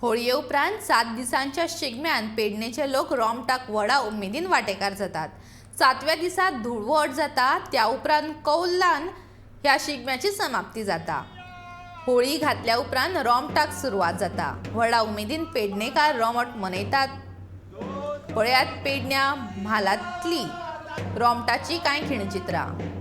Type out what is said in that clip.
होळये उपरांत 7 दिसांच्या शिगम्यान पेडणेचे लोक रोमटाक व्हडा उमेदीन वांटेकार जातात. 7व्या दिसा धुळवट जाता. त्या उपरांत कौलान ह्या शिगम्याची समाप्ती जाता. होळी घातल्या उपरांत रोमटाक सुरवात जाता. व्हडा उमेदीन पेडणेकार रोमट मनयतात. पळयात पेडण्या म्हालांतली रोमटाची कांय खिणचित्रां.